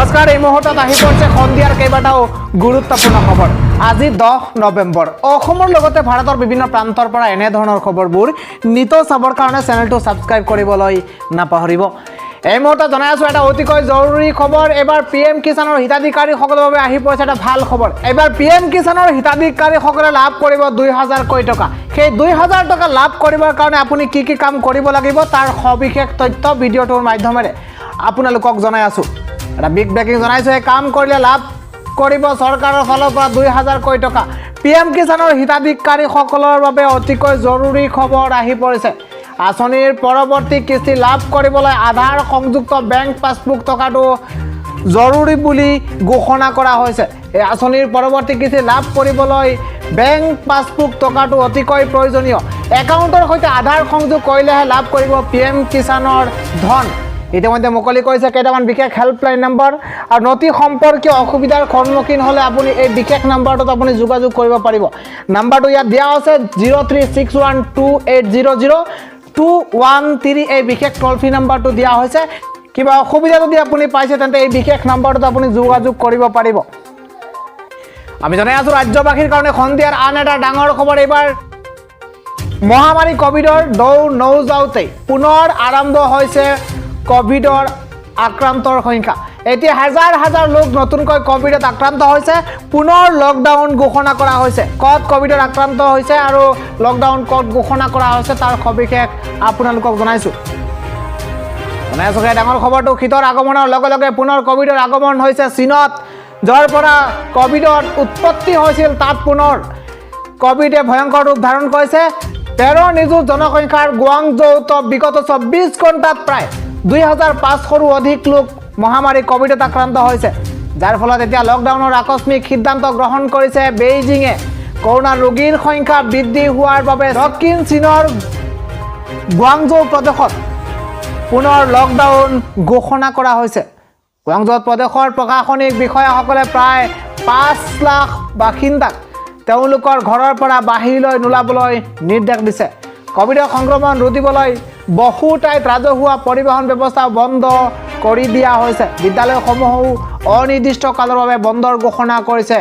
নমস্কাৰ। এই মুহূৰ্তত আহি পৰিছে সন্ধিয়াৰ কেইবাটাও গুৰুত্বপূৰ্ণ খবৰ। আজি 10 নৱেম্বৰ। অসমৰ লগতে ভাৰতৰ বিভিন্ন প্ৰান্তৰ পৰা এনেধৰণৰ খবৰবোৰ নিতৌ চাবৰ কাৰণে চেনেলটো ছাবস্ক্ৰাইব কৰিবলৈ নাপাহৰিব। এই মুহূৰ্তত জনাই আছোঁ এটা অতিকৈ জৰুৰী খবৰ। এইবাৰ পি এম কিষাণৰ হিতাধিকাৰীসকলৰ বাবে আহি পৰিছে এটা ভাল খবৰ। এইবাৰ পি এম কিষাণৰ হিতাধিকাৰীসকলে লাভ কৰিব 2000কৈ টকা। সেই 2000 টকা লাভ কৰিবৰ কাৰণে আপুনি কি কি কাম কৰিব লাগিব, তাৰ সবিশেষ তথ্য ভিডিঅ'টোৰ মাধ্যমেৰে আপোনালোকক জনাই আছোঁ। এটা বিগ ব্ৰেকিং জনাইছোঁ। এই কাম কৰিলে লাভ কৰিব চৰকাৰৰ ফালৰ পৰা 2000কৈ টকা। পি এম কিষাণৰ হিতাধিকাৰীসকলৰ বাবে অতিকৈ জৰুৰী খবৰ আহি পৰিছে। আঁচনিৰ পৰৱৰ্তী কিস্তি লাভ কৰিবলৈ আধাৰ সংযুক্ত বেংক পাছবুক থকাটো জৰুৰী বুলি ঘোষণা কৰা হৈছে। এই আঁচনিৰ পৰৱৰ্তী কিস্তি লাভ কৰিবলৈ বেংক পাছবুক থকাটো অতিকৈ প্ৰয়োজনীয়। একাউণ্টৰ সৈতে আধাৰ সংযোগ কৰিলেহে লাভ কৰিব পি এম কিষাণৰ ধন। ইতিমধ্যে মুকলি কৰিছে কেইটামান বিশেষ হেল্পলাইন নম্বৰ আৰু নথি সম্পৰ্কীয় অসুবিধাৰ সন্মুখীন হ'লে আপুনি এই বিশেষ নম্বৰটোত আপুনি যোগাযোগ কৰিব পাৰিব। নাম্বাৰটো ইয়াত দিয়া আছে, 0361 2800213। এই বিশেষ ট'ল ফ্ৰী নাম্বাৰটো দিয়া হৈছে। কিবা অসুবিধা যদি আপুনি পাইছে, তেন্তে এই বিশেষ নম্বৰটোত আপুনি যোগাযোগ কৰিব পাৰিব। আমি জনাই আছোঁ ৰাজ্যবাসীৰ কাৰণে সন্ধিয়াৰ আন এটা ডাঙৰ খবৰ। এইবাৰ মহামাৰী ক'ভিডৰ ঢৌ নৌযাওঁতেই পুনৰ আৰম্ভ হৈছে ক'ভিডৰ আক্ৰান্তৰ সংখ্যা। এতিয়া হাজাৰ হাজাৰ লোক নতুনকৈ ক'ভিডত আক্ৰান্ত হৈছে। পুনৰ লকডাউন ঘোষণা কৰা হৈছে। ক'ত ক'ভিডত আক্ৰান্ত হৈছে আৰু লকডাউন ক'ত ঘোষণা কৰা হৈছে, তাৰ সবিশেষ আপোনালোকক জনাইছোঁ। জনাই আছোঁ সেই ডাঙৰ খবৰটো। শীতৰ আগমনৰ লগে লগে পুনৰ ক'ভিডৰ আগমন হৈছে চীনত। য'ৰ পৰা ক'ভিডৰ উৎপত্তি হৈছিল, তাত পুনৰ ক'ভিডে ভয়ংকৰ ৰূপ ধাৰণ কৰিছে। 13 নিযুত জনসংখ্যাৰ গুৱাংজৌত বিগত 24 ঘণ্টাত প্ৰায় 2500ৰো অধিক লোক মহামাৰী ক'ভিডত আক্ৰান্ত হৈছে, যাৰ ফলত এতিয়া লকডাউনৰ আকস্মিক সিদ্ধান্ত গ্ৰহণ কৰিছে বেইজিঙে। কৰোণা ৰোগীৰ সংখ্যা বৃদ্ধি হোৱাৰ বাবে দক্ষিণ চীনৰ গুৱাংজৌ প্ৰদেশত পুনৰ লকডাউন ঘোষণা কৰা হৈছে। গুৱাংজৌ প্ৰদেশৰ প্ৰশাসনিক বিষয়াসকলে প্ৰায় 5 লাখ বাসিন্দাক তেওঁলোকৰ ঘৰৰ পৰা বাহিৰলৈ নোলাবলৈ নিৰ্দেশ দিছে। ক'ভিডৰ সংক্ৰমণ ৰুধিবলৈ বহু ঠাইত ৰাজহুৱা পৰিবহণ ব্যৱস্থা বন্ধ কৰি দিয়া হৈছে। বিদ্যালয়সমূহো অনিৰ্দিষ্ট কালৰ বাবে বন্ধৰ ঘোষণা কৰিছে।